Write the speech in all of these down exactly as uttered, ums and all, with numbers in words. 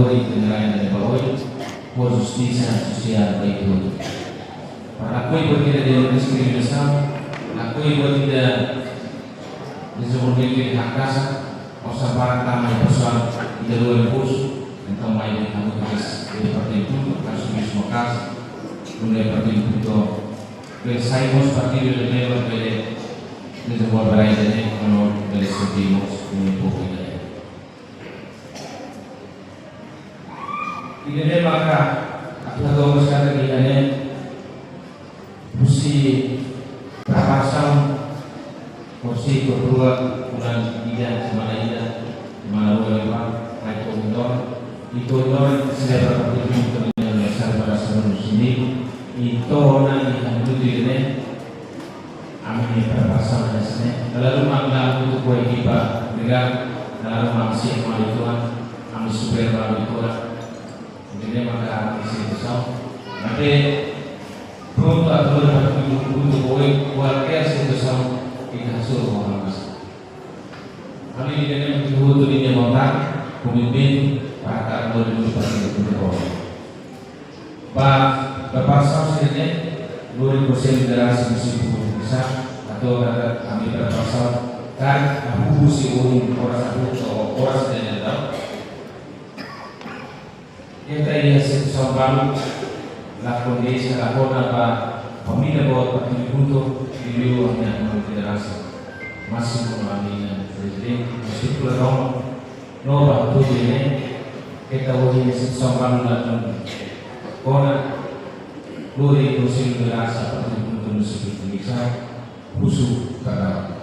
Ita-nia rai ne'e ba oin, ho justisa sosiál ba ita hotu. Para lakohi buat ida diskriminasaun, lakohi buat ida dezenvolvimentu de hakasa, osan para tama e pesoál ida dua impulsu, entaun mai de kamu tugas de partidu, kaso mesmu kaso, nune'e partidu, bele sai mós partidu de membro bele dezenvolve rai ida-ne'e, no bele servisu mós povu ida-ne'e. Ida-ne'e maka atu hato'o mós katak ida-ne'e husi preparasaun, husi kultura, bulan ida, semana ida, semana rua liubá, mai to'o ohin loron, i to'o ohin loron, selebra partidu ita-nia aniversáriu ba sanulu-resin-lima, i to'o ona iha minutu ida-ne'e, ami-nia preparasaun hanesan ne'e. Dala ruma ami la butuh ho ekipa legal, dala ruma ami siap malu uitoan, ami super malu uitoan. Ida-ne'e maka ami situasaun. Maibé prontu atu lori partidu, butuh ho kualkér situasaun ita hasoru ho hanesan. Ami ida-ne'e maka hotu-hotu nia vontade, komitmentu, para atu lori partidu, butuh ho. Ba, ba preparasaun sira-ne'e, lori Konsellu Lideransa Munisípiu Funchal, atu hato'o katak ami preparasaun, karik hahú husi ohin oras hahú to'o oras ida-ne'e daudaun. Ita iha situasaun balu, la kondisi, la kona ba família boot partidu KHUNTO, liuliu ami-nia lideransa másimu, ami-nia prezidente, estrutura ruma, no ba tudo ne'e, keta ohin iha situasaun balu la kona, lori Konsellu Lideransa partidu KHUNTO Munisípiu Funchal, husu perdão.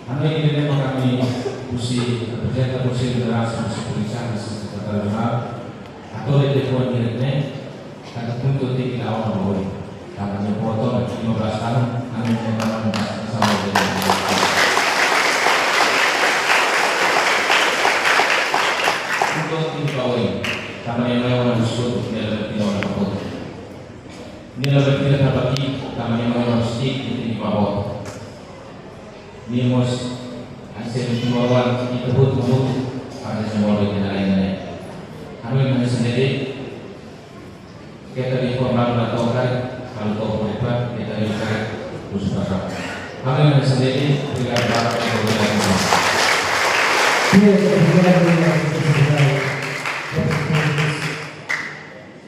Ami ida-ne'e maka ami husi reprezenta Konsellu Lideransa husi Polísia Nasionál, Sekretáriu Jerál, atu lori depois ida-ne'e, katak KHUNTO tenke la'o ona ba oin. Tanba nia boot ona lima belas tahun, ami nia tanba nia basta sama dengan KHUNTO tenke ba oin. Tanba nia la'o ona husi KHUNTO, nia la'o ona ba KHUNTO. Nia la berpikir tanba ki'ik, tanba nia mós ki'ik, nia tenke ba boot. Nia mós, hanesan timoroan, ita hotu hamutuk, para dezenvolve ita-nia rai ne'e. Ami hanesan ne'e de'it, keta de'it forma na tokai, kalau tokai depan, keta de'it tokai, khusus pasal. Ami hanesan ne'e de'it, obrigadu barak, obrigadu. Bien, obrigado, obrigado.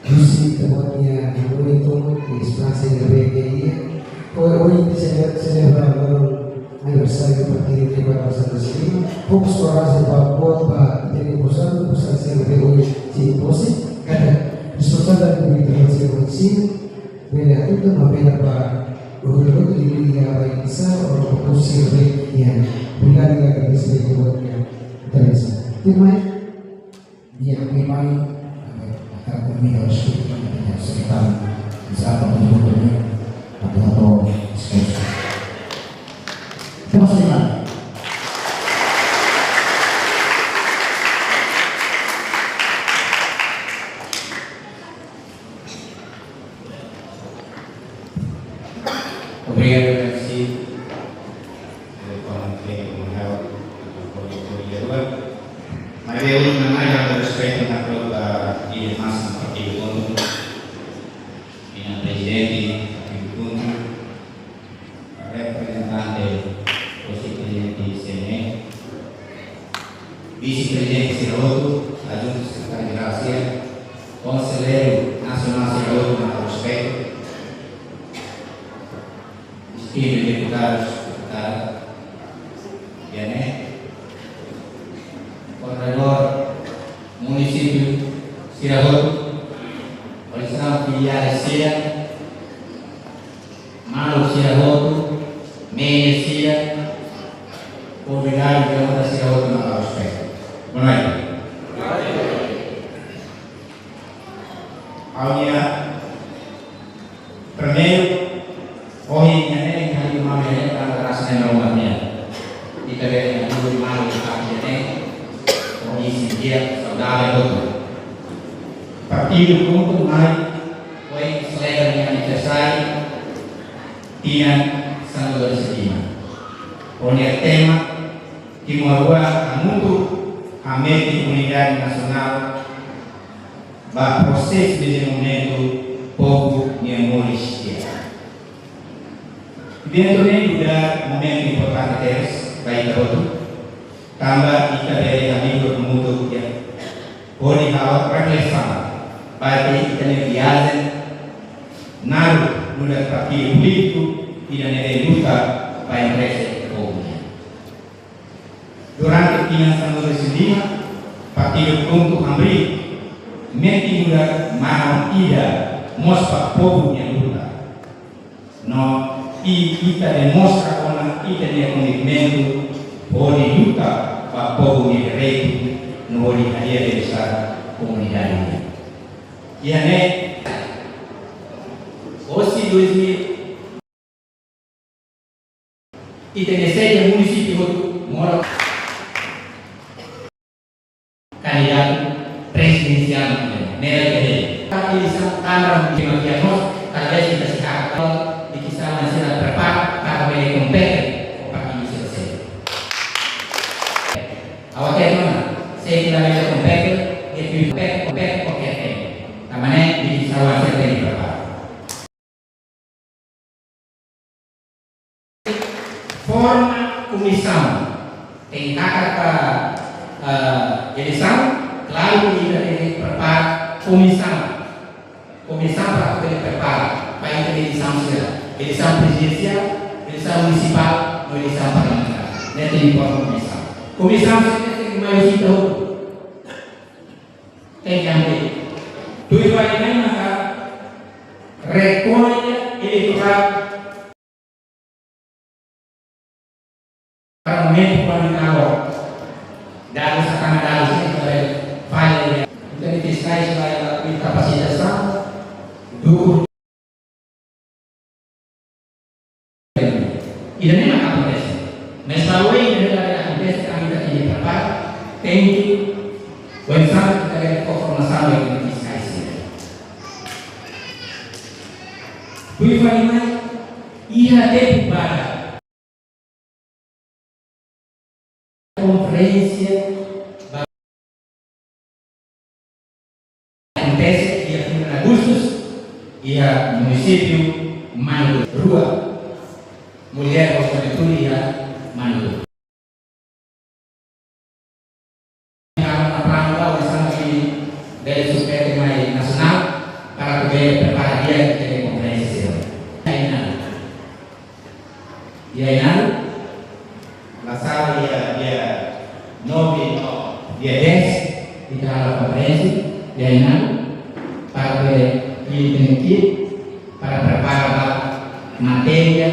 Husi ita-boot nia hanoin tun, i esperansa ne'ebé ke iha. Ohin, ohin ita selebra, selebra loron aniversáriu partidu ne'e ba sanulu-resin-lima. Fó mós koragem ba boot ba ita-nia osan, osan sira ne'ebé ohin sei posse. Kada responsavel ne'ebé ita-boot sira ohin sei bele atu tama bele ba hotu-hotu di iha rai sira, ora ba posse ne'ebé iha. Obrigadu, agradese ba ita-boot nia intervensaun. Tuirmai, dia primeiro, akan convida os secretários de Estado do Governo, atu hato'o diskursu. Terima kasih. Obrigadu, Nancy. Obrigadu, Nancy. Maibé ohin ne'e, ho respeitu, ha'u hato'o ba líder másimu partidu KHUNTO, ita-nia prezidente partidu KHUNTO, reprezentante, vise-prezidente C N E, vise-prezidente sira hotu, adjuntu sekretáriu jerál sira, konselleiru nasionál sira hotu, ho respeitu, distinguidu deputadu, deputada, ida-ne'e, koordenadór munisípiu sira hotu, organizasaun filiál sira, maluk sira hotu, media sira, konvidadu, jamaah sira hotu, ho respeitu. Boa noite. Ha'u-nia primeiru, ohin ne'e, ha'u-nia mama ne'e, tanba rasa ne'e, mama ne'e. Ita bele hanoin malu ita-nia ne'e, ohin sei dia saudavel hotu. Partidu KHUNTO mai, ohin selebra nia aniversáriu, tinan sanulu-resin-lima. Ho nia tema, Timoroan hamutuk, Hametin unidade nasionál ba prosesu dezenvolvimentu povu nia moris di'ak. Eventu ne'e nu'udar momentu importante tebes ba ita hotu, tanba ita bele hamutuk iha hodi halo reflesaun ba ita-nia viajen naruk nu'udar partidu polítiku ida ne'ebé luta ba interese povu nian. Durante tinan sanulu-resin-lima, partidu KHUNTO hamriik metin nu'udar manu ida mós ba povu nia luta. No ita demonstra ona ita-nia komitmentu hodi luta ba povu nia direitu no hodi hadi'a bem-estar komunidade nian. Iha ne'e, hosi dois mil, ita-nia sede munisípiu hotu moras kandidatu prezidensiál nian, ne'e ita haree. Eleisaun Kámara Munisipál mós, talvés ita sei hakarak, ita sei prepara para bele kompete ho partidu seluk. Ha'u hatete ona, se ita labele kompete, ita kompete, kompete ho F N. Tanba ne'e, ita sei prepara. Forma komisaun. Tenke hakarak, eh, eleisaun, klaru, ita tenke prepara komisaun. Komisaun para bele prepara ba ita-nia eleisaun sira. Eleisaun prezidensiál, eleisaun munisipál, no eleisaun parlamentár. Ne'e tenke forma komisaun. Komisaun sira tenke mai vizita hotu. Tenke ambil. Tuir fali mai maka rekolla eleitorál. Para momentu kuandu ita halo dadus, ita tama dadus ne'e, ita bele falla. Ita-nia fiskais ba iha kapasitasaun dukur. Ida-ne'e mak akontese. Mas para ohin ida-ne'e labele akontese, tanba ita tenke prepara, tenke, oinsá ita bele fó formasaun ba ita-nia fiskais. Tuir fali mai, iha tempu badak. Konferénsia ba-, akontese iha bulan Agustus, iha munisípiu Manudutu. Rua, mulher ho juventude iha Manudutu. Halo ona planu ba oinsá ita bele suporta mai nasionál para atu bele prepara di'ak ita-nia konferénsia sira. Iha Ainaro. Iha Ainaro. La sala iha dia nove no dia dez ita halo konferénsia iha Ainaro para bele ita-nia ekipa para prepara ba matéria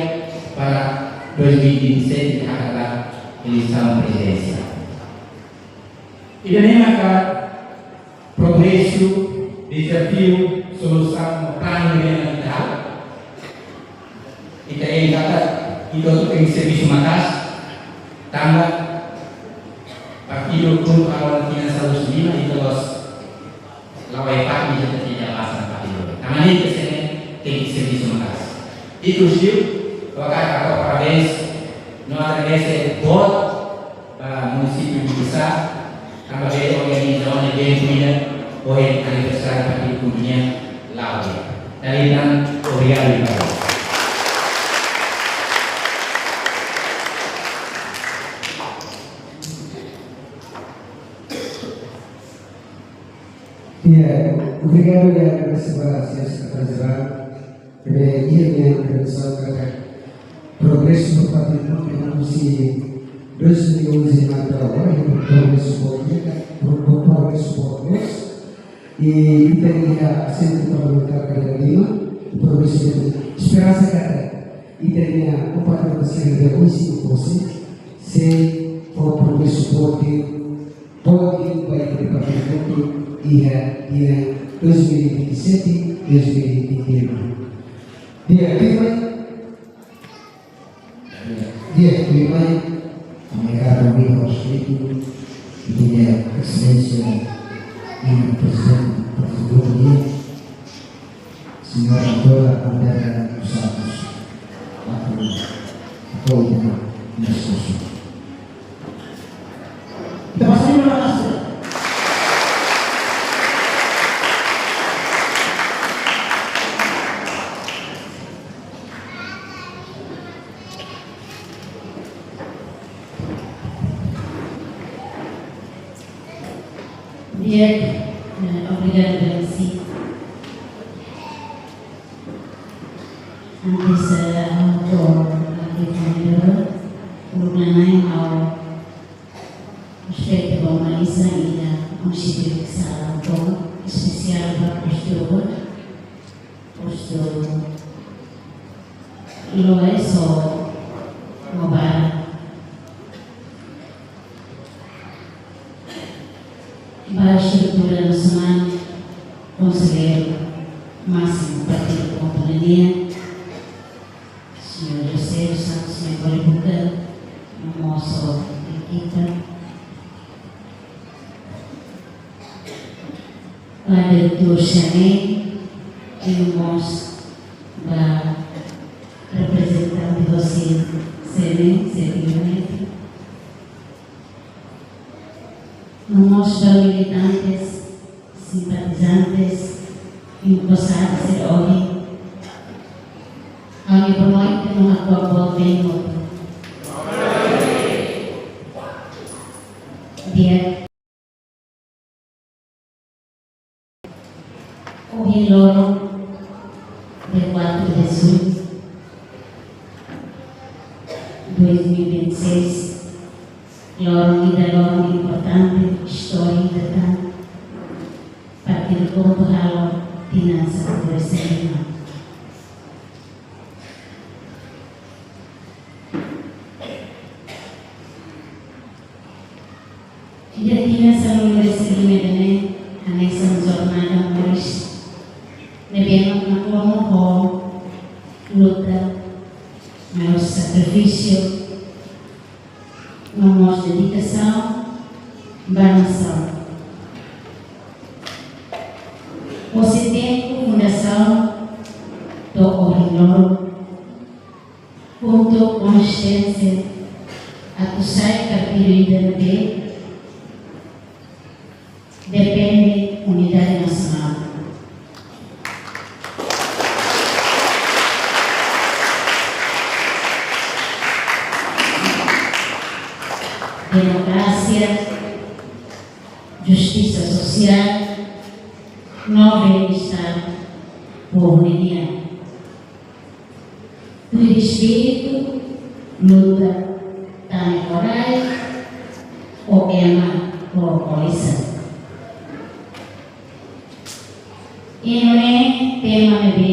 para dois mil e vinte e sete ita hakarak eleisaun prezidensiál. Ida-ne'e maka progresu, dezafiu, solusaun, no planu ne'ebé mak ita halo. Ita hein katak ita hotu tenke servisu maka'as, tanba partidu KHUNTO halo ona tinan sanulu-resin-lima, ita la'ós la'o iha partidu, ita tidak basa partidu. Tanba ne'e ita sei tenke servisu maka'as. Ikus liu, ha'u hakarak hato'o parabéns no agradese boot ba munisípiu Bitisá, tanba bele organiza ona eventu ida ohin aniversáriu partidu KHUNTO nian la'o. Dala ida tan, obrigadu, obrigadu. Di'ak, obrigadu, di'ak, agradese ba señór sekretáriu jerál. Ne'ebé iha nia intervensaun katak progresu ba partidu KHUNTO husi dois mil e onze mai to'o agora, i progresu boot, pro-, pro-, progresu boot mós. I ita iha asentu parlamentár kada lima, progresu boot. Esperansa katak ita-nia kompatriota sira ne'ebé ohin sei fó posse, sei fó progresu boot, boot ba ita-nia partidu KHUNTO iha tinan dois mil e vinte e sete, dois mil e vinte e nove. Di'ak, tuirmai, di'ak, tuirmai, ami hakarak konvida ho respeitu, ita-nia Exelénsia, Prezidente Partidu KHUNTO, Señora Doutora Alberta dos Santos, atu hato'o nia diskursu. Ita pasa lima belas. Eh, obrigada, Blancy. Antes, eh, ha'u atu hato'o uluk nanain ha'u respeita ba uma-lisan ida munisípiu Ksalon, espesiál ba Portugal, Portugal, Loes ho Maubara. Ba estrutura nasionál, konselleiru másimu Partidu Kompanhia, señór José dos Santos, señór Bolibuka, no mós ekipa. Ba diretór C N E, no mós ba reprezentante do C N E, C N E, no mós ba militantes, simpatizantes, empresários e ohin. Ami boa noite, no hato'o boa tempo. Dia. Ohin loron, dia quatro de julho de dois mil e vinte e seis, loron ida, loron importante, istóriku, tan Partidu KOM halo tinan sanulu-resin-lima. Ida tinan sanulu-resin-lima ida-ne'e hanesan jornada moris ne'ebé nakloke ho luta, maior sakrifísiu, no mós dedikasaun ba nasaun. Husi tempu fundasaun to'o ohin loron, hamutuk konsistente atu sai partidu ida ne'ebé defende unidade nasionál. Demokrasia, justisa sosiál, no bem-estar povu nian. Tuir espíritu luta, tane ho rai, ho ema, ho ko'alia. Ida-ne'e tema ne'ebé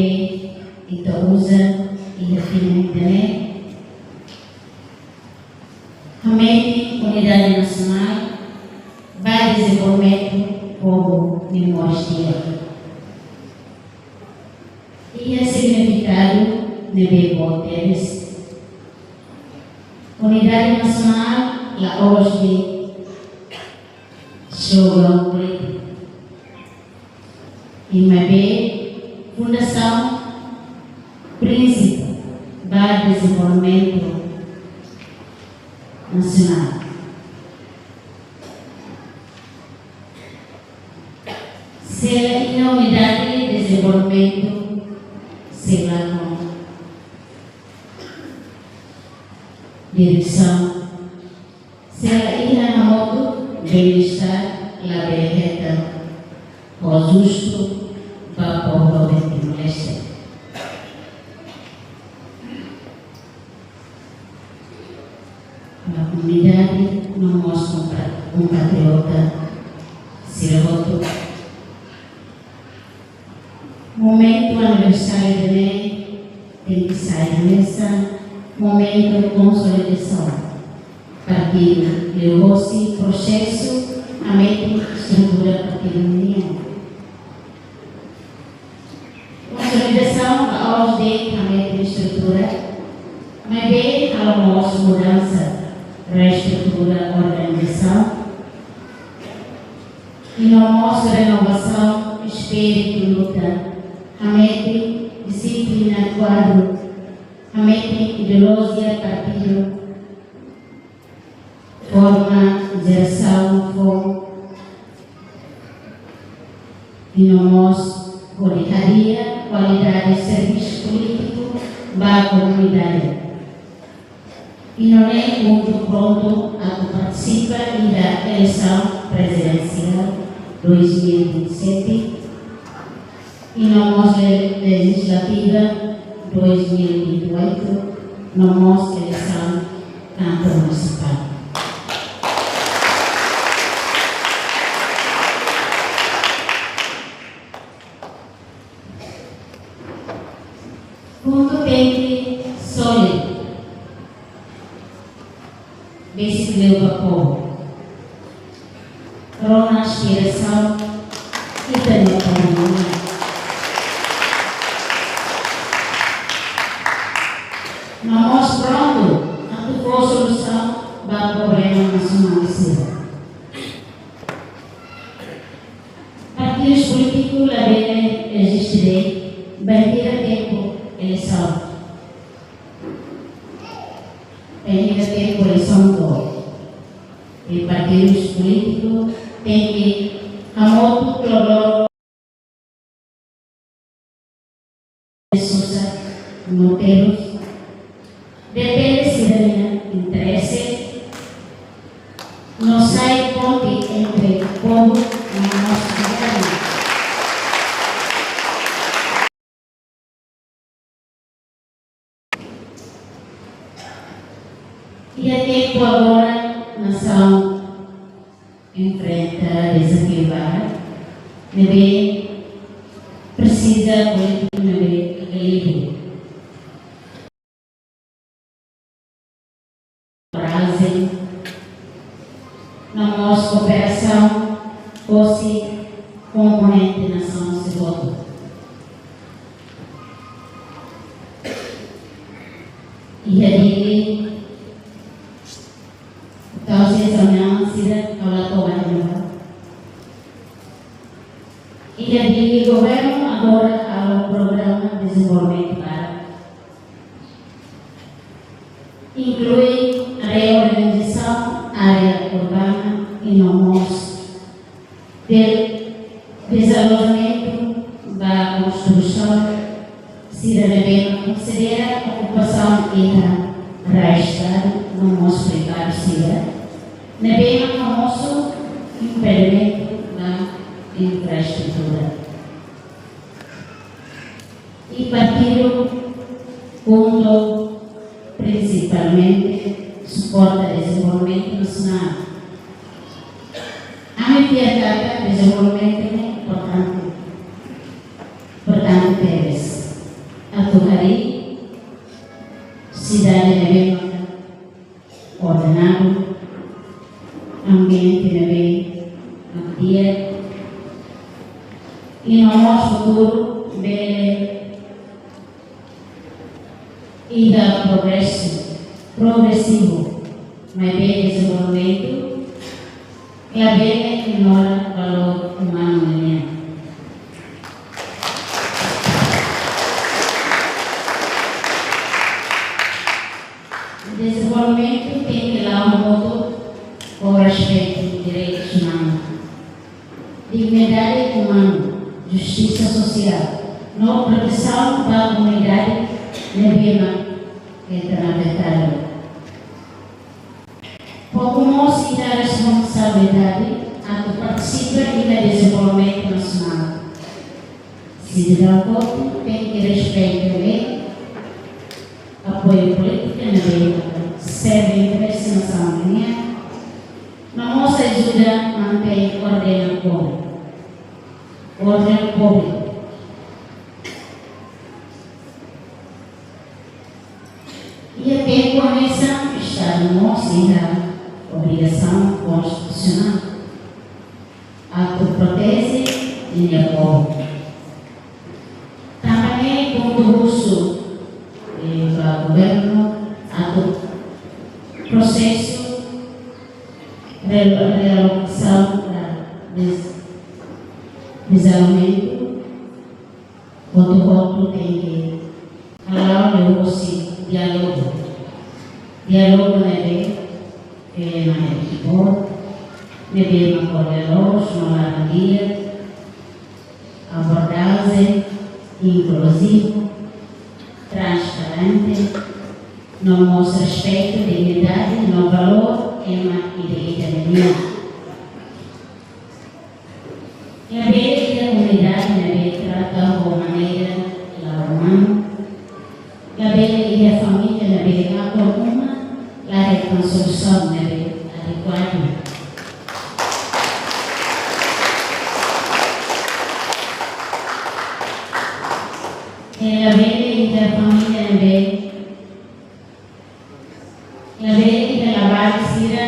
ita uza iha tinan ida-ne'e. Hametin unidade nasionál ba dezenvolvimentu povu nia moris di'ak. Iha signifikadu ne'ebé boot tebes. Unidade nasionál la'ós de'it slogan polítiku. Maibé fundasaun prinsípiu ba dezenvolvimentu nasionál. Se la iha unidade, dezenvolvimentu sei lakon diresaun. Se la iha hamutuk, bem-estar labele hetan ho justu ba povu Timor-Leste. Ba komunidade no mós kompa-, kompatriota sira hotu. Momentu aniversáriu ida-ne'e tenke sai hanesan momentu konsolidasaun partidu, liuhosi prosesu hametin estrutura partidu nian. Konsolidasaun la'ós de'it hametin estrutura, maibé halo mós mudansa, reestrutura organizasaun, no mós renovasaun espíritu luta, hametin dixiplina kuadru, hametin ideolojia partidu, forma jerasaun foun, no mós hodi hadi'a kualidade servisu polítiku ba komunidade. Ida-ne'e prontu, prontu atu partisipa iha eleisaun prezidensiál dois mil e vinte e sete, i no mós le-, lejislativa dois mil e vinte e oito, no mós eleisaun Kámara Munisipál. Puntu tenke sólidu. Besik liu ba povu. Rona aspirasaun ita-nia povu nian. No mós prontu atu fó solusaun ba problema nasionál sira. Partidus polítiku labele eziste de'it bainhira tempu eleisaun. Bainhira tempu eleisaun to'o, i partidus polítiku tenke hamutuk loroloron, sosa no terus, depende sira-nia interese, no sai ponte entre povu no mós governu. Iha tempu agora, nasaun enfrenta dezafiu barak, ne'ebé presiza polítika ne'ebé ekilíbriu. Korajen, no mós kooperasaun hosi komponente nasaun sira hotu. Iha Dili, tau se samian sira halo toba hela. Iha Dili governu agora halo programa dezenvolvimentu barak, inklui reorganizasaun área urbana i no mós de-, dezalojamentu ba konstrusaun sira ne'ebé konsidera okupasaun iha rai Estadu no mós privadu sira, ne'ebé hamosu impedimentu ba infraestrutura. I partidu KHUNTO prinsipalmente suporta dezenvolvimentu nasionál. Ami fiar katak dezenvolvimentu ne'e importante, importante tebes. Atu harii sidade ne'ebé maka ordenadu, ambiente ne'ebé mak di'ak, i no mós futuru bele iha progresu, progresivu, maibé dezenvolvimentu labele ignora valór umanu nian. Dezenvolvimentu tenke la'o hamutuk ho respeitu direitus umanus, dignidade umana, justisa sosiál, no protesaun ba komunidade ne'ebé mak hetan afetadu. Povu mós iha responsabilidade atu partisipa iha dezenvolvimentu nasionál. Sidadaun hotu tenke respeita lei, apoia polítika ne'ebé serve interese nasaun nian, no mós ajuda mantein orden públiku. Orden públiku. Iha tempu hanesan, Estadu mós iha obrigasaun konstitusionál atu proteje ninia povu. Tanba ne'e KHUNTO husu, eh, ba governu atu prosesu relo-, realokasaun ba dez-, dezalojamentu, hotu-hotu tenke hala'o liuhosi diálogu. Diálogu ne'ebé, eh, ema ne'ebé boot, ne'ebé mak ko'alia loos no laran-di'ak, abordajen inkluzivu, transparente, no mós respeitu dignidade no valór ema ida-idak nian. ho maneira la umanu, labele iha família ne'ebé lakon uma, la hetan solusaun ne'ebé adekuadu. I labele iha família ne'ebé, labele iha labarik sira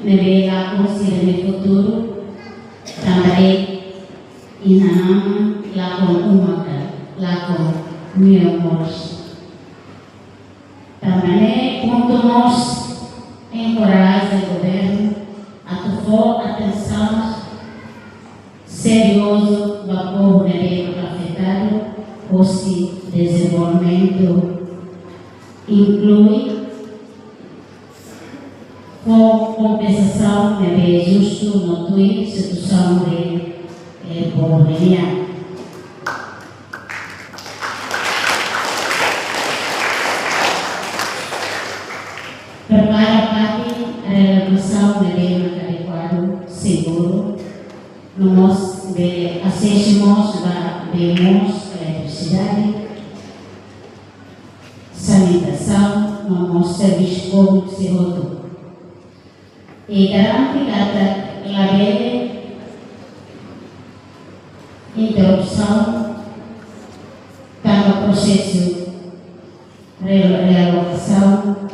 ne'ebé lakon sira-nia futuru, tanba iha inan-aman lakon uma ka lakon meun moris. Tanba ne'e, KHUNTO mós enkoraja governu atu fó atensaun seriozu ba povu ne'ebé maka afetadu hosi dezenvolvimentu, inklui fó kompensasaun ne'ebé justu no tuir situasaun reál povu nian. Prepara fatin realokasaun ne'ebé maka adekuadu, seguru, no mós bele asesu mós ba bee moos, eletrisidade, sanitasaun, no mós servisu públiku sira hotu. I garante katak labele interrupsaun tanba prosesu relo-, realokasaun,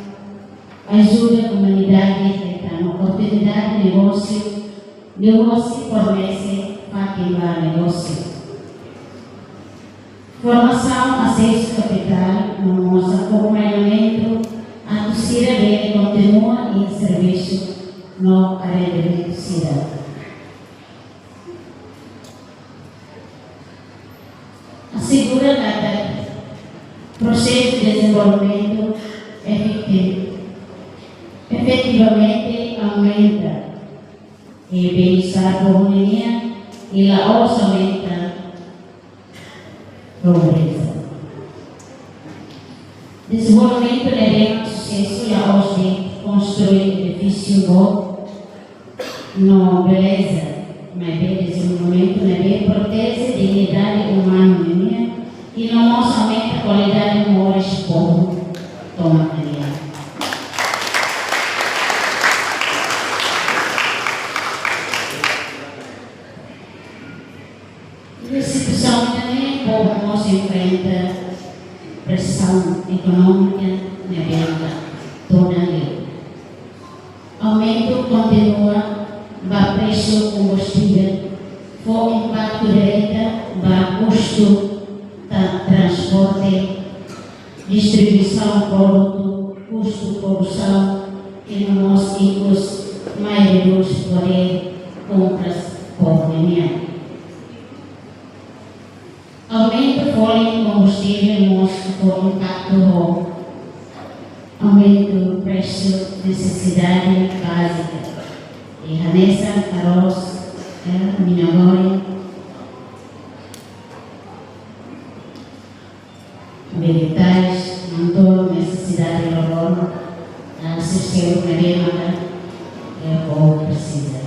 ajuda komunidade hetan oportunidade negósiu, liuhosi fornese fatin ba negósiu. Formasaun, asesu kapitál, no mós akompañamentu atu sira bele kontinua iha servisu no arrendimentu sira. Asegura katak prosesu dezenvolvimentu efetivu, efetivamente aumenta i bem-estar povu nian, i la'ós aumenta pobreza. Dezenvolvimentu ne'ebé mak susesu la'ós de'it konstrui edifísiu boot no beleza, maibé dezenvolvimentu ne'ebé proteje dignidade umanu nian, i no mós aumenta kualidade moris povu tomak nian. Iha situasaun ida-ne'e, povu mós enfrenta presaun ekonómika ne'ebé maka todan liu. Aumentu kontínua ba presu kombustivel fó impaktu direta ba kustu ta-, transporte, distribuisaun produtu, kustu produsaun, i no mós ikus mai redús podér kompras povu nian. Aumentu folin kombustivel mós fó impaktu ho aumentu presu nesesidade bázika. I hanesan arroz, eh, mina-goreng, vegetais, no mós nesesidade loroloron, ah, sira seluk ne'ebé maka, eh, povu presiza.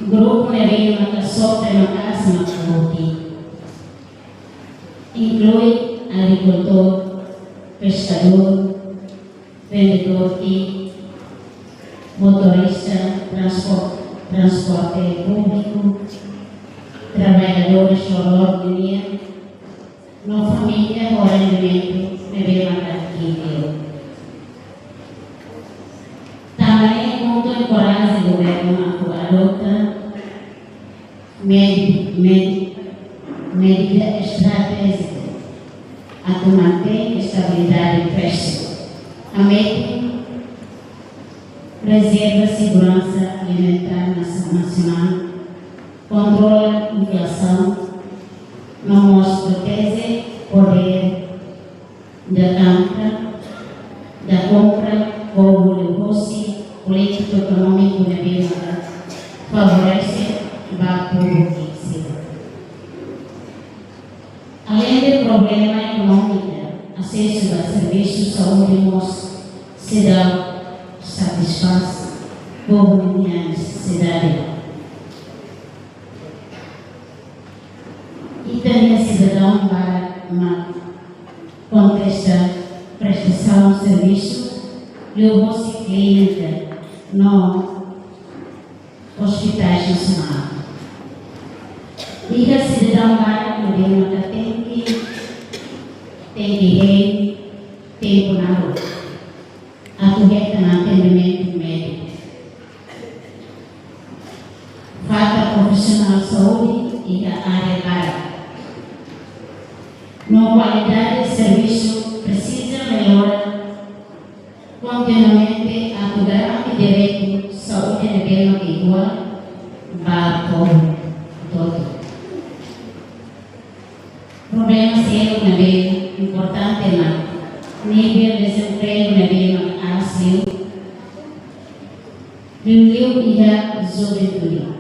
Grupu ne'ebé maka sofre maka'as maka boot, inklui agrikultór, peskadór, vendedór ki'ik, motorista transpor-, transporte públiku, traballadór loroloron nian, no família ho rendimentu ne'ebé maka ki'ik liu. Tanba ne'e, KHUNTO enkoraja governu atu adota medi-, medi-, medida estratéjika atu mantein estabilidade presu, hametin prezerva seguransa alimentár nas-, nasionál, kontrola inflasaun, no mós proteje podér da compra, da compra povu liuhosi polítika ekonómika ne'ebé maka favorese ba povu ki'ik sira. Aleinde problema ekonómiku, asesu ba servisu saúde mós seidauk satisfás povu ninia nesesidade. Ita-nia sidadaun barak mak kontesta prestasaun servisu liuhosi klínika no ospitais nasionál. Iha sidadaun barak ne'ebé maka tenke, tenke hein tempu naruk atu hetan atendimentu médiku. Falta profisionál saúde iha área barak. No kualidade servisu presiza mellora kontinuamente atu garante direitu saúde ne'ebé mak iguál ba povu hotu. Problema sériu ne'ebé importante mak nivel dezempregu ne'ebé mak aas liu, liuliu iha juventude.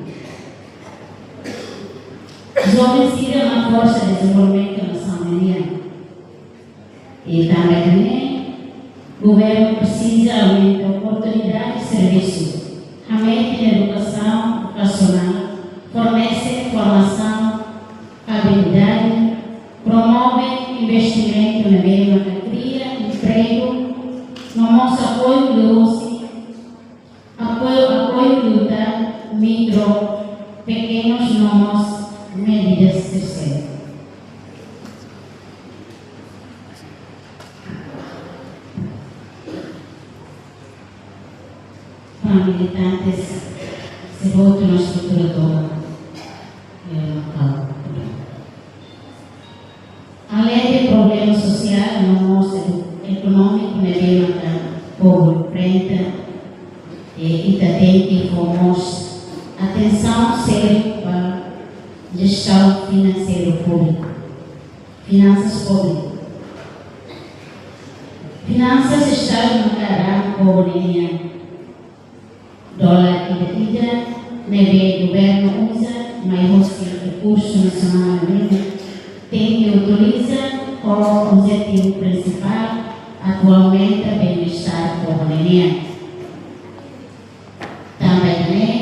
Joven sira mak forsa dezenvolvimentu nasaun nian. I tanba ida-ne'e, governu presiza aumenta oportunidade servisu, hametin edukasaun vokasionál, fornese formasaun, abilidade, promove investimentu ne'ebé maka kria empregu, no mós apoiu liuhosi, apoiu, apoiu liután mikro, pekenus no mós medidas terseirus. Para militantes, se volta na estrutura toda, eh, lokál. Aleinde problema sosiál no mós edu-, ekonómiku ne'ebé maka povu enfrenta, eh, ita tenke fó mós atensaun sériu ba jestaun finanseiru públiku. Finansas públiku. Finansas Estadu maka ram povu nian. Dolar ida-ida ne'ebé governu uza mai hosi rekursu nasionál nian tenke utiliza ho objetivu prinsipál atu aumenta bem-estar povu nian. Tanba ida-ne'e,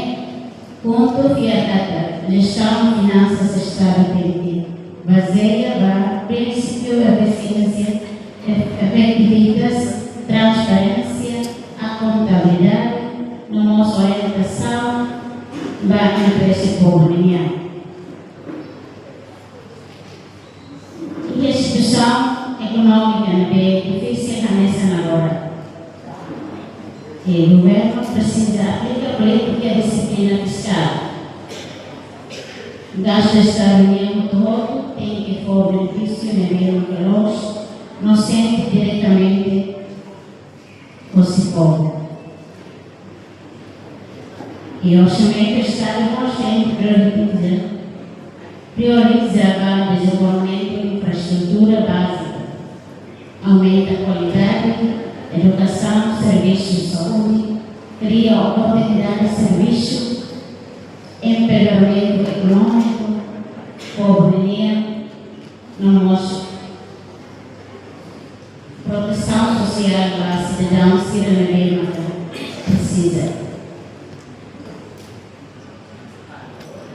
KHUNTO fiar katak jestaun finansas Estadu tenke bazeia ba prinsípiu efisiénsia, ef-, efetividade, transparénsia, akontabilidade, no mós orientasaun ba interese povu nian. Iha situasaun ekonómika ne'ebé difisil hanesan agora, i governu presiza aplika polítika dixiplina fiskál. Gastu Estadu nian hotu-hotu tenke fó benefísiu ne'ebé maka loos no sente diretamente hosi povu. I orsamentu Estadu mós tenke prioritiza, prioriza ba dezenvolvimentu infraestrutura bázika, aumenta kualidade edukasaun, servisu saúde, kria oportunidade servisu, empoderamentu ekonómiku povu nian, no mós protesaun sosiál ba sidadaun sira ne'ebé maka presiza.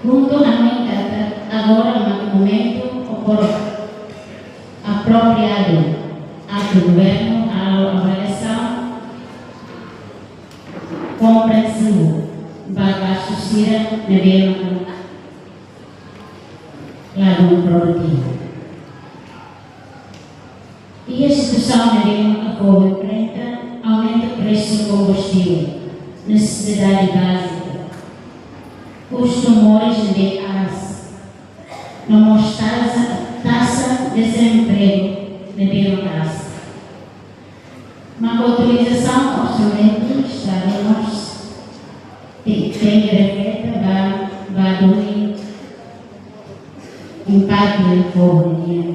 KHUNTO hanoin katak agora maka momentu opor-, apropriadu atu governu halo avaliasaun komprensivu ba gastu sira ne'ebé maka ladún produtivu. Iha situasaun ne'ebé maka povu enfrenta aumenta presu kombustivel, nesesidade bázika, kustu moris ne'ebé aas, no mós taxa, taxa dezempregu ne'ebé maka aas. Maka utilizasaun orsamentu Estadu mós te-, tenke reflete ba, ba duni impaktu iha povu nian.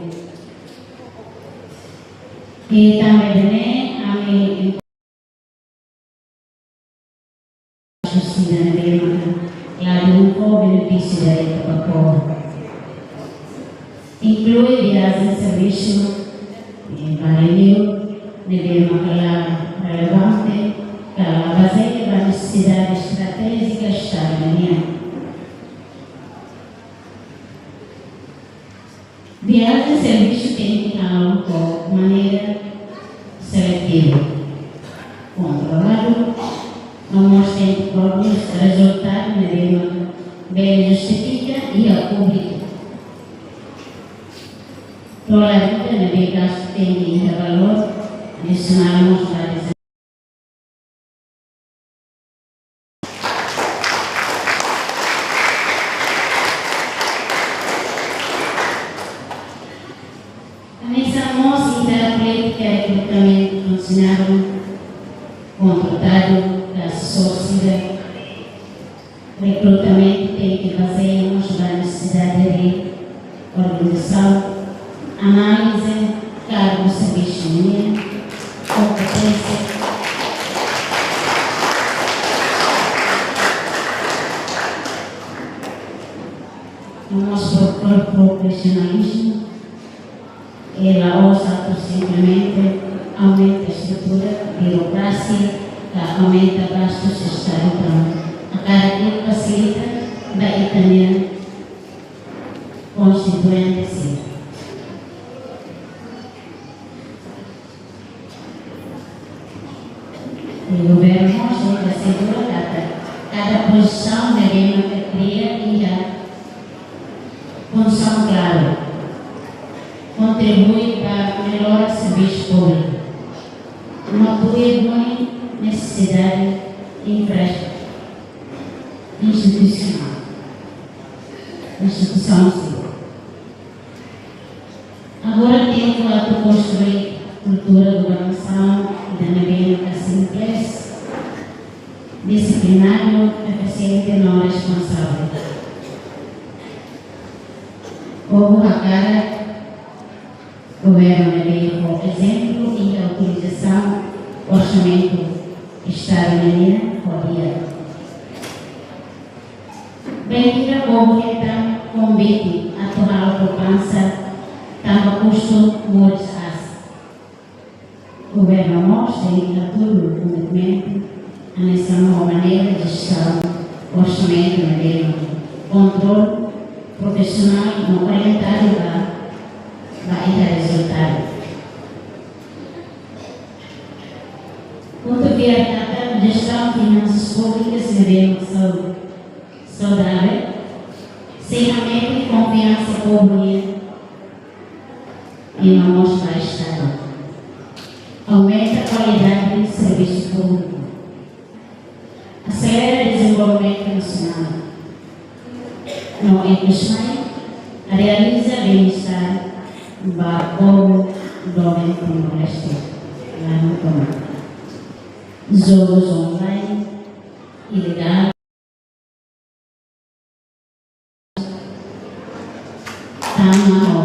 I tanba ida-ne'e, ami sira ne'ebé maka ladún fó benefísiu diretu ba povu. Inklui viajen servisu, eh, ba liur, ne'ebé maka la relevante, ka la bazeia ba nesesidade estratéjika Estadu nian. Viajen servisu tenke halo ho maneira seletivu, kontroladu, no mós tenke prodús rezultadu ne'ebé mak bele justifika iha públiku. Tolerante ne'ebé gastu tenke iha valór adisionál mós ba Hanesan mós iha polítika rekrutamentu funsionáriu kontratadu ka asesór sira. Rekrutamentu tenke bazeia mós ba nesesidade de organizasaun, análize kargu servisu nian, kompeténsia, no mós pro-, pro-, profisionalizmu. I la'ós atu simplesmente aumenta estrutura, birokrasia, ka aumenta gastus Estadu, tanba hakarak fasilita ba ita-nia konstituinte sira. I governu mós tenke asegura katak kada pozisaun ne'ebé mak kria iha funsaun klaru, kontribui ba mellora servisu públiku, no tuir duni nesesidade infra-, institusionál, instituisaun sira. Agora tempu atu konstrui kultura governasaun ida ne'ebé mak simples, disiplinadu, efisiente no responsavel. Povu hakarak governu ne'ebé ho ezemplu iha utilizasaun orsamentu Estadu nian ho di'ak. Bainhira povu hetan konvite atu halo poupansa tanba kustu moris aas. Governu mós tenke hatudu komitmentu hanesan ho maneira jestaun orsamentu ne'ebé mak kontrolu, profisionál no orientadu ba, ba iha rezultadu. Pontu fiar katak jestaun finansas públikas ne'ebé mak sau-, saudavel sei hametin konfiansa povu nian i no mós ba Estadu. Aumenta kualidade servisu públiku. Aselera dezenvolvimentu nasionál. No ikus mai, realiza bem-estar ba povu doben Timor-Leste. Lanu toma. Jogus online, ilegál. Tama ho,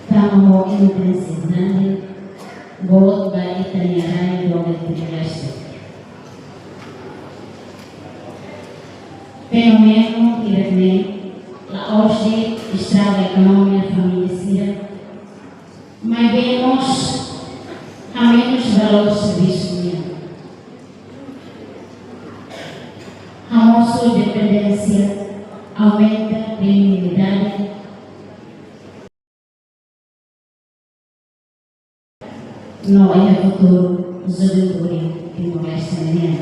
tama ho intensidade boot ba ita-nia rai doben Timor-Leste. Fenómenu hirak-ne'e la'ós de'it estraga ekonomia família sira, maibé mós hamenus valór servisu nian. Hamosu dependénsia, aumenta kriminalidade, no iha futuru juventude Timor-Leste nian.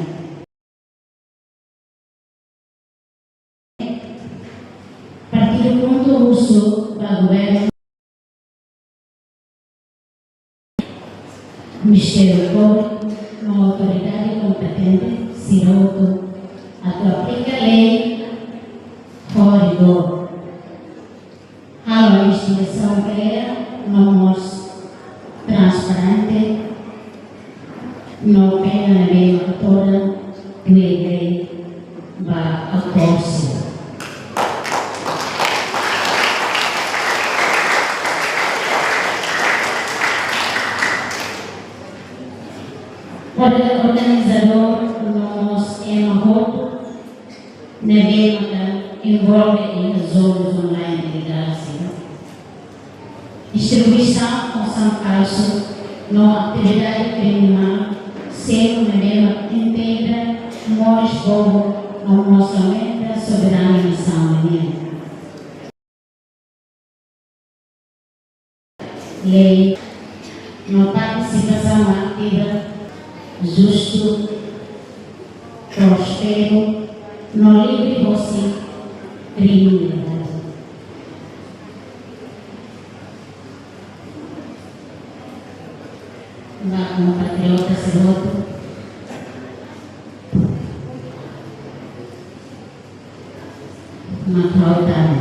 Partidu KHUNTO husu ba governu, Ministériu Públiku no autoridade kompetente sira hotu atu aplika lei ho rigór. Halo investigasaun klara no mós transparente, no pena ne'ebé mak todan tuir lei ba autór sira. Poder organizadór no mós ema hotu ne'ebé maka envolve iha jogus online ilegál sira, distribuisaun osan falsu no atividade kriminál seluk ne'ebé maka integra moris povu no mós aumenta soberania nasaun nian. Lei no partisipasaun ativa, justu, prósperu no livre hosi kriminalidade. Ba kompatriota sira hotu, mak ha'u tama.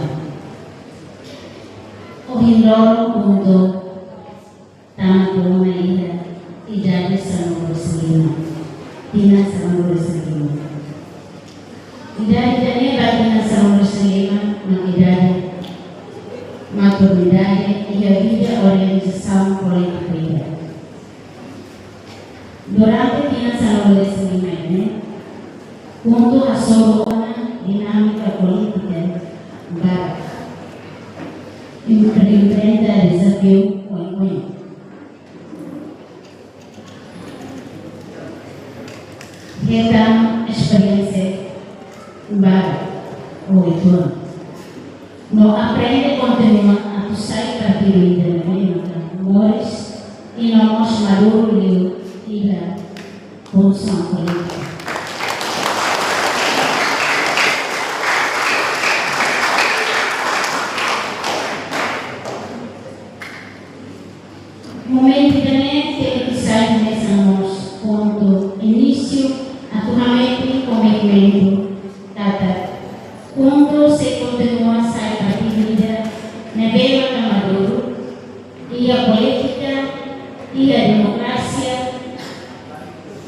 Ohin loron KHUNTO tama to'o ona iha idade sanulu-resin-lima. Tinan sanulu-resin-lima. Idade ida-ne'e ba tinan sanulu-resin-lima mak idade maturidade iha vida organizasaun polítika ida. Durante tinan sanulu-resin-lima ne'e, KHUNTO hasoru ona dinámika polítika barak, em-, enfrenta dezafiu oioin. Hetan esperiénsia barak oituan. No aprende kontinua atu sai partidu ida ne'ebé maka moris i no mós maduru liu iha funsaun polítika. Momentu ida-ne'e tenke sai hanesan mós pontu inísiu atu hametin komitmentu katak KHUNTO sei kontinua sai partidu ida ne'ebé maka maduru iha polítika, iha demokrasia,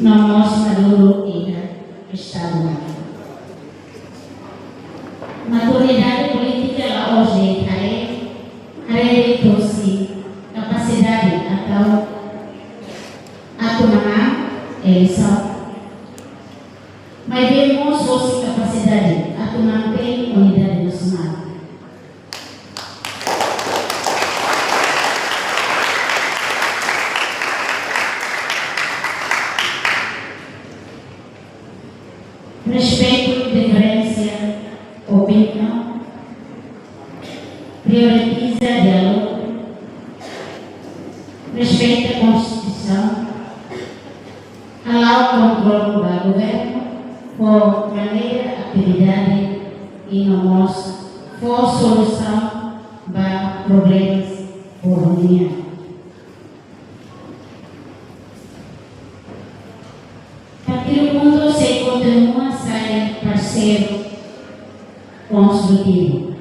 no mós maduru iha Estadu. Maturidade polítika la'ós de'it haree, haree de'it hosi kapasidade atu, atu manán eleisaun, maibé mós hosi kapasidade atu mantein unidade nasionál. Respeitu diferensa opiniaun, prioritiza diálogu, respeita Konstituisaun, hala'o kontrolu ba governu, fó maneira atividade i no mós fó solusaun ba problemas povu nian. Partidu KHUNTO sei kontinua sai parseiru konstrutivu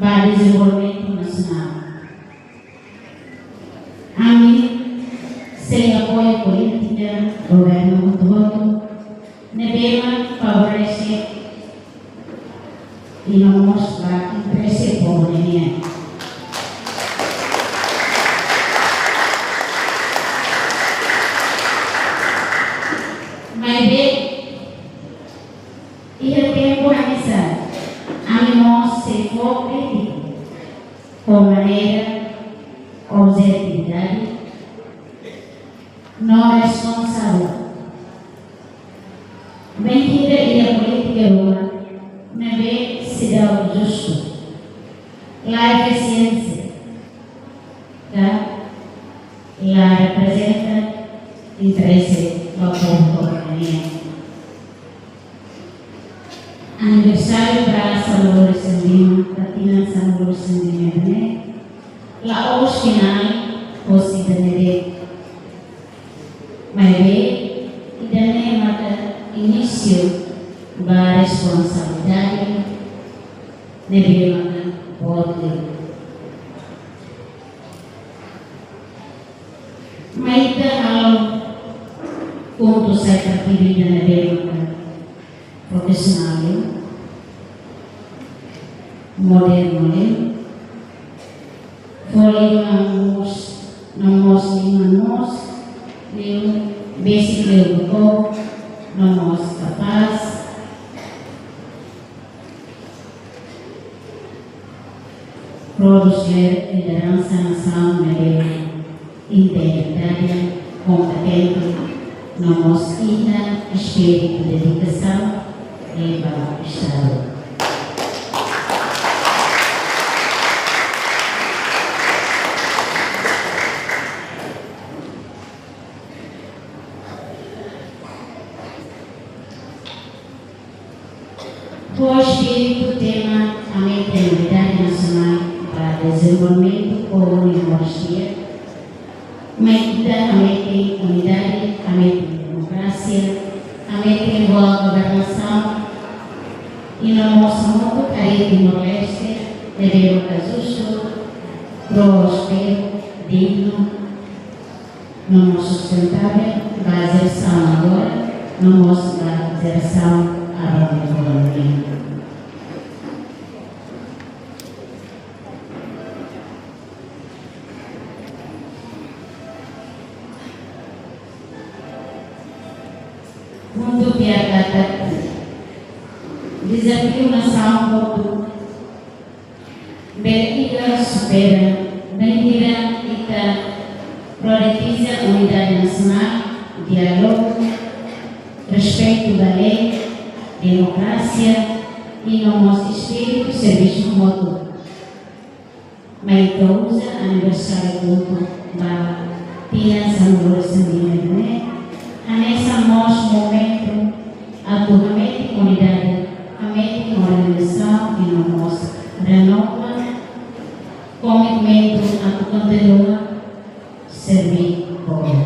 ba dezenvolvimentu nasionál. Ami sei apoia polítika governu hotu-hotu ne'ebé mak favorese i no mós ba interese povu nian. Maibé, iha tempu hanesan, ami mós sei fó krítika ho maneira objetividade no responsavel. Bainhira iha polítika ruma ne'ebé seidauk justu, la efisiente, ka la reprezenta interese ba povu nian. Aniversáriu ba sanulu-resin-lima, ba tinan sanulu-resin-lima ne'e, la'ós finál hosi ida-ne'e de'it. Maibé, ida-ne'e maka inísiu ba responsabilidade ne'ebé maka boot liu. Mai ita halo KHUNTO sai partidu ida ne'ebé maka profisionál liu, modernu liu, fó liman moos, no mós liman moos liu, besik liu buko, no mós kapás, prodús lideransa nasaun ne'ebé integridade, kompetente, no mós iha espíritu dedikasaun, ba Estadu. Ho espíritu tema hametin unidade nasionál ba dezenvolvimentu povu Timor-Leste, mai ita hametin unidade, hametin demokrasia, hametin boa governasaun, i no mós hamutuk harii Timor-Leste ne'ebé maka justu, prósperu, dignu, no mós sustentável ba jerasaun agora, no mós ba jerasaun aban-bainrua. Puntu piar katak dezafiu nasaun hotu bele ita supera, bainhira ita prioritiza unidade nasionál, diálogu, respeitu ba lei, demokrasia, i no mós espíritu servisu hamutuk. Mai ita uza aniversáriu hotu ba tinan sanulu-resin-lima ne'e hanesan mós momentu atu hametin unidade, hametin organizasaun i no mós renova komitmentu atu kontinua serbí povu.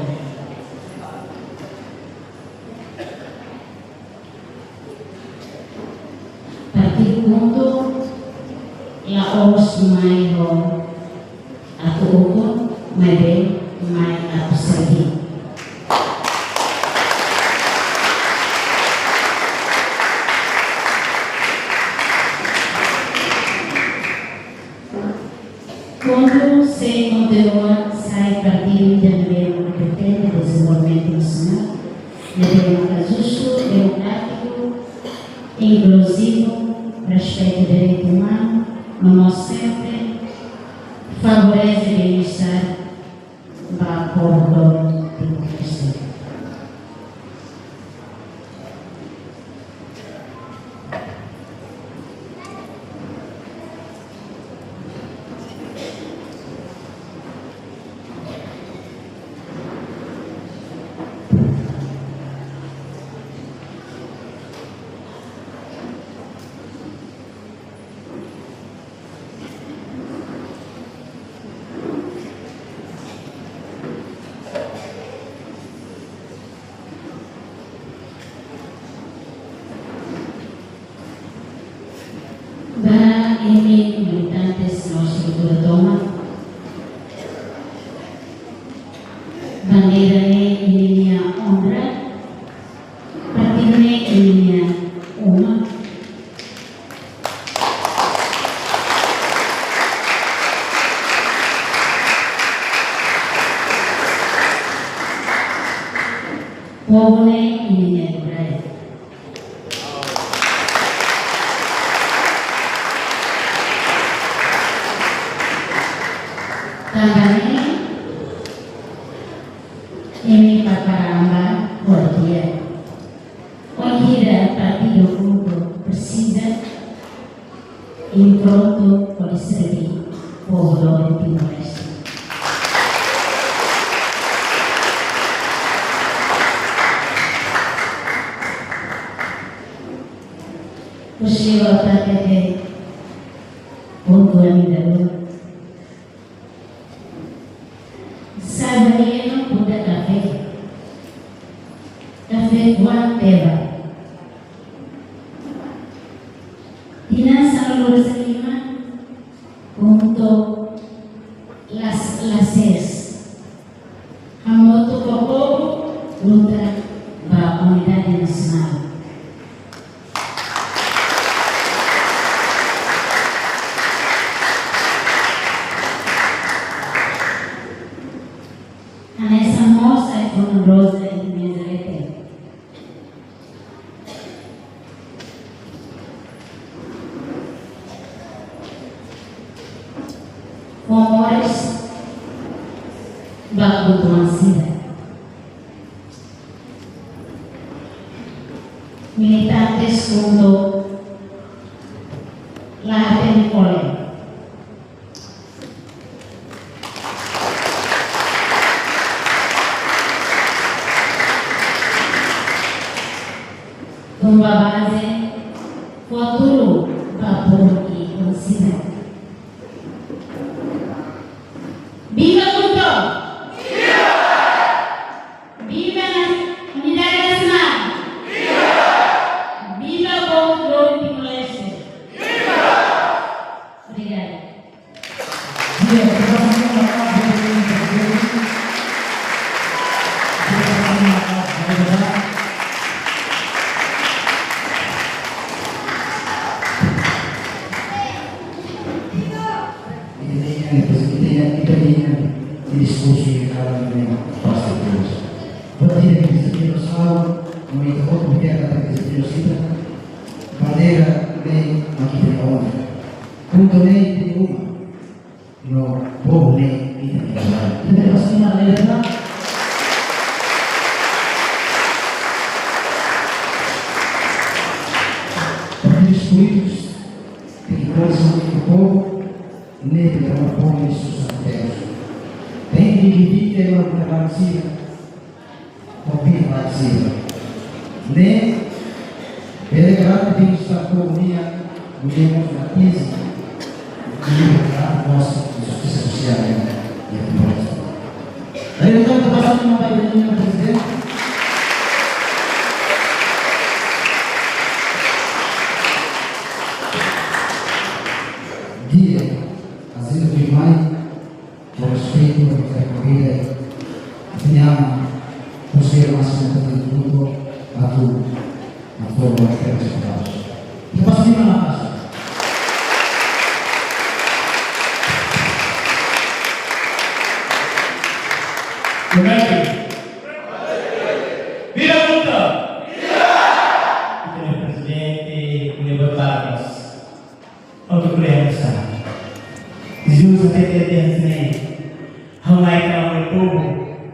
Partidu KHUNTO la'ós mai ho atu ukun, maibé mai atu serbí. KHUNTO sei kontinua sai partidu ida ne'ebé pretende dezenvolvimentu nasionál, ne'ebé maka justu, demokrátiku, inkluzivu, respeitu direitu umanu, no mós sempre favorese bem-estar ba povu Timor-Leste. Ba imi militantes no estrutura tomak, bandeira ne'e imi-nia onra, partidu ne'e imi-nia uma. Povu ne'e imi-nia liurai. Tanba ne'e, imi prepara an ba horidi'ak. Bainhira partidu KHUNTO presiza, imi prontu hodi serbí povu Timor-Leste. Husi O T T P, pontu ami dalu. Sá bele no buda kafé. Kafé kuat teba. Tinan sanulu-resin-lima, KHUNTO la, la sees. Hamutuk ho povu luta ba unidade nasionál. Hanesan mós ai-funan roza iha meza leten. Ho moris ba butuan sira. Militantes kuandu la hatene kole. Tun ba baze, futuru ba povu i konsiga. Viva KHUNTO! Viva! Viva na-, Unidade Nasionál! Viva! Viva povu doben Timor-Leste! Viva! Obrigada. Di'ak, terima kasih. Ita-nia, ita-nia, ita-nia diskursu iha kalan ne'e pasti terus. Buat ida ke bisa kita selalu, no ita hotu ke akan kita sita, bandeira ne'e mak ita-nia ona. KHUNTO ne'e ita-nia uma. No povu ne'e ita-nia uma. Ita pasti na lembra. Partidu polítiku tenke konsulta ho povu, ne'e para povu ne'e susesu. Tenke dividí tema bukan lansia, konvida lansia. Ne'e bele garante bem-estar povu nian, no mós atinje nivel de gosto de justisa sosiál nian. Aí, então, tá passando uma pedrinha, prezidente. Di'ak, azeite de mai, ho respeitu, ho respeitu, ita-nia konsellu másimu atu, atu, atu, ita pasti na paz. Obrigadu. Viva KHUNTO! Viva! Ita-nia prezidente, ita-nia boa tarde. Otu ko'alia sa. Jus até te dia sini. Ha'u mai ka mai povu,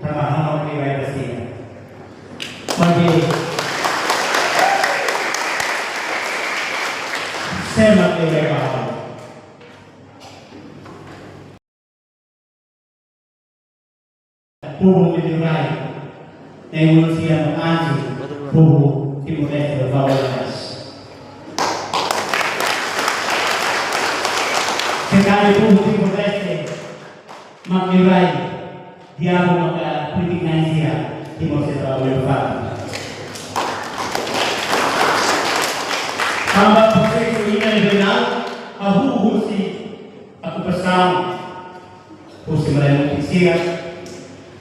tanba ha'u mai vai ba sira. Maibé, sé mak ke vai ba ha'u. Povu Madeira, ne'e manusia no anju, povu Timor-Leste, favor. Sekali povu Timor-Leste, Madeira, diabu maka politik nai sira, Timor-Leste, favor. Tanba prosesu ida regionál, hahú husi okupasaun, husi Malai Mutin sira,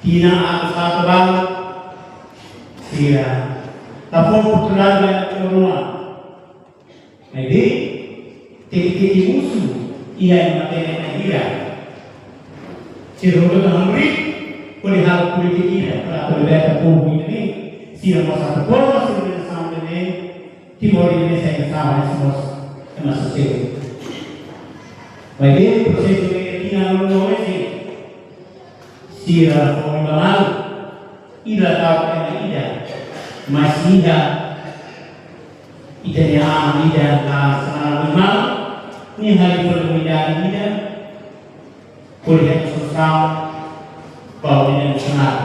tinan atus haat balu, sira la fó oportunidade ba ema rua. Maibé, tenke, tenke mosu, iha ema tene na ira. Sira hotu hamriik, hodi halo polítika ida, para atu liberta povu ida-ne'e, sira mós atu forma sira-nia nasaun ida-ne'e, Timor ida-ne'e sai nasaun, sai mós, sai mós sosiál. Maibé prosesu ne'e tinan rua resin. Sira fó malu. Ida tau ema ida. Mas ida. Ita-nia an ida, la sana memang. Nia hali solidariedade ida. Hodi hetan solusaun ba nia emosionál.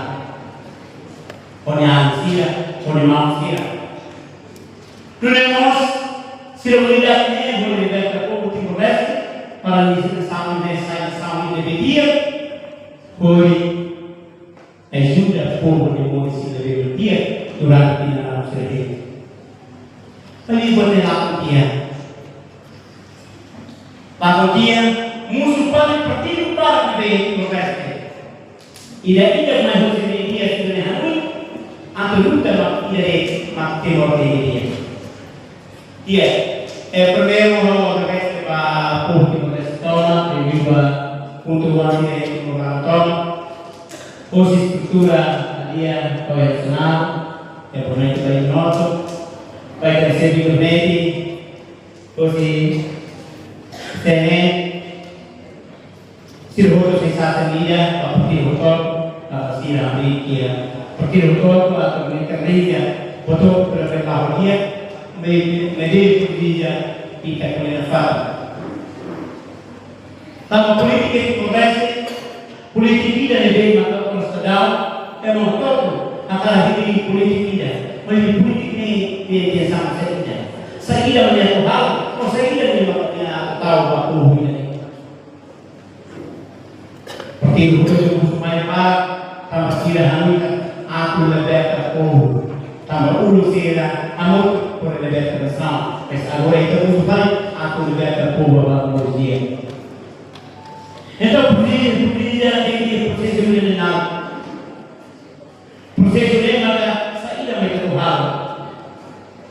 Hodi an sira, hodi maun sira. Nune'e mós, sira unidade ne'e hodi liberta povu Timor-Leste, para nia nasaun ne'e sai nasaun ida di'ak, hodi ajuda povu ne'e moris ida di'ak durante tinan sira hein. Hali buat ne'e lakon tiha. Lakon tiha, mosu pali partidu para ne'ebé Timor-Leste. Ida-idak mai husi ne'e di'ak sira-ne'e hanoin, atu luta ba ida de'it mak Timor ne'e di'ak. Di'ak, eh, primeiru ha'u agradese ba povu Timor-Leste tomak, liuliu ba KHUNTO oan sira iha Timor laran tomak, hosi estrutura ida to'o nasionál, eh, por exemplo, ba Norte, ba ita resebe gabinete, hosi C N E, sira hotu sei sasán ida, ba partidu hotu, ba sira ami kia. Partidu hotu, ba atu intervensia, hotu, para ver ba hotu, Ne'ebé, ne'ebé presiza ita ko'alia nafatin. Tanba polítika ita koñese, polítika ida ne'ebé maka oras daudaun, ema hotu hakarak hili polítika ida, maibé polítika ne'e, ne'e, ne'e sama saida. Saida mak nia atu halo, ou saida mak nia atu tau ba povu ida. Partidu hotu husu mai ba, tanba sira hanoin katak atu liberta povu. Tanba ulun sira hamutuk hodi liberta nasaun. Mas agora ita husu mai atu liberta povu ba povu sira. Entaun, polítika, polítika tenke prosesu ne'e. Prosesu ne'e maka saida mak ita atu halo.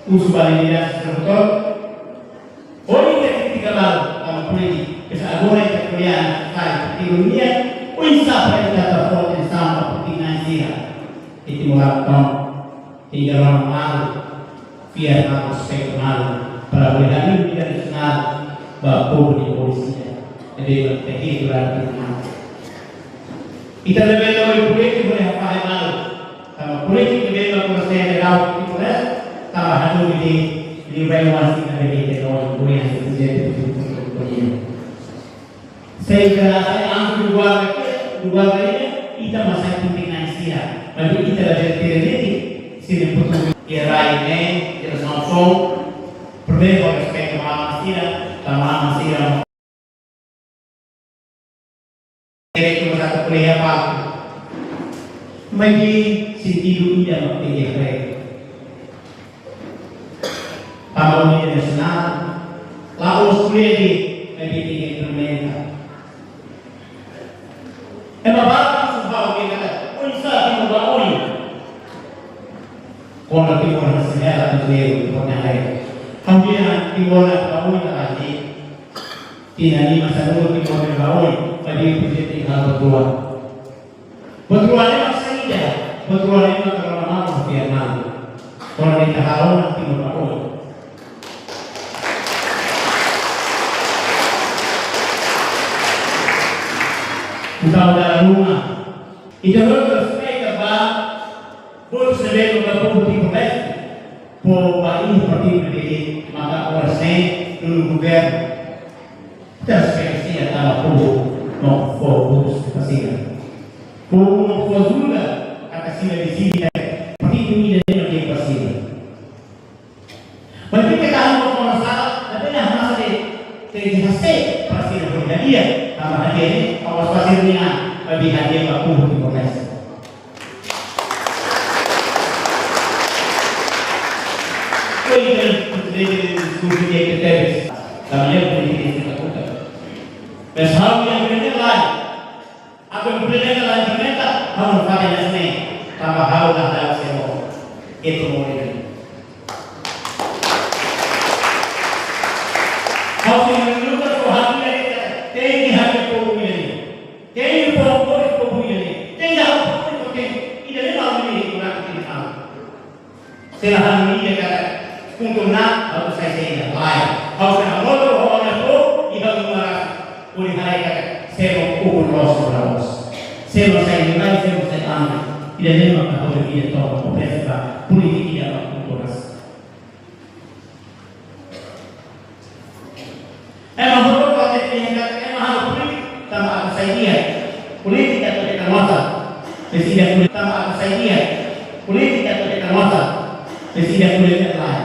Husu ba lideransa sira hotu. Ohin ita kritika balu tanba polítika, mas agora ita ko'alia nafatin, ita ko'alia oinsá para ita atu fó atensaun ba polítika na'in sira. Ita morar tão, ita morar malu, fiar malu, respeita malu, para bele harii vida nasionál ba povu nia povu sira. Entaun, ita tenke durante. Ita labele lori polítika hodi hafahe malu. Tanba polítika ne'ebé mak oras ne'e daudaun ita koñese, tanba hanoin de'it, liurai oan sira ne'ebé ita hanoin, koñese, koñese, koñese, koñese. Se ita sai anju do guarda ke, do guarda ke, ita mak sai polítika na'in sira. Mas ita labele tere de'it, sira butuh iha rai ne'e, jerasaun foun, primeiru respeita mama sira, tanba mama sira. Ere tu masa tu kuliah apa? Maibé sentidu ida mak tenke haree. Tanba unidade nasionál, la'ós kuliah de'it, maibé tenke implementa. Ema barak suba oke kata, oinsá Timor ba oin. Kona Timor na semela tu zero, kona hai. Hambia Timor na ba oin na lagi. Tinan lima sanulu Timor ne'e ba oin, maibé projetu ita halo buat rua. Buat rua ne'e mak saida, buat rua ne'e mak karena mau fiar malu. Kalau ita halo na Timor ba oin. Entaun dala ruma. Ita harus respeita ba votu sira ne'ebé maka povu Timor-Leste. Povu ba iha partidu ne'ebé maka oras ne'e duni governu. Ita respeita sira tanba povu mak fó votu ba sira. Povu mak fó ajuda katak sira deside partidu ida ne'ebé mak ba sira. Maibé ita hanoin kona-ba sala, maibé ita hamasa de'it, tenke hase'e para sira bele hadi'a, tanba hadi'a ne'e, awas ba sira-nia an, maibé hadi'a ba povu Timor-Leste. Ohin ita, ita, ita, diskusi ida tebes, tanba ne'e polítika ita buka. Mas ha'u yang benar lain, atu implementa la implementa, ha'u fó hanesan ne'e, tanba ha'u la dala semo, ita moris. Ha'u sei luta fó hadi'a ida, tenke hadi'a povu ida-ne'e. Tenke fó apoiu povu ida-ne'e. Tenke halo povu ida-ne'e, ida-ne'e mak nia kurang ida halo. Se la hanoin ida katak puntu na, ha'u sai saida, lae. Ha'u sei hamutuk ho ha'u-nia povu, i ha'u-nia nasaun. Hodi haree katak, semo ukun loos no la loos. Semo sai liurai, semo sai aman. Ida-ne'e mak ha'u-nia vida tomak, kompresa ba, polítika ida mak kultura. Ema hotu atu hatete katak ema halo polítika tanba atu sai di'ak. Polítika atu hetan osan. Mas ida polítika tanba atu sai di'ak. Polítika atu hetan osan. Mas ida polítika lain.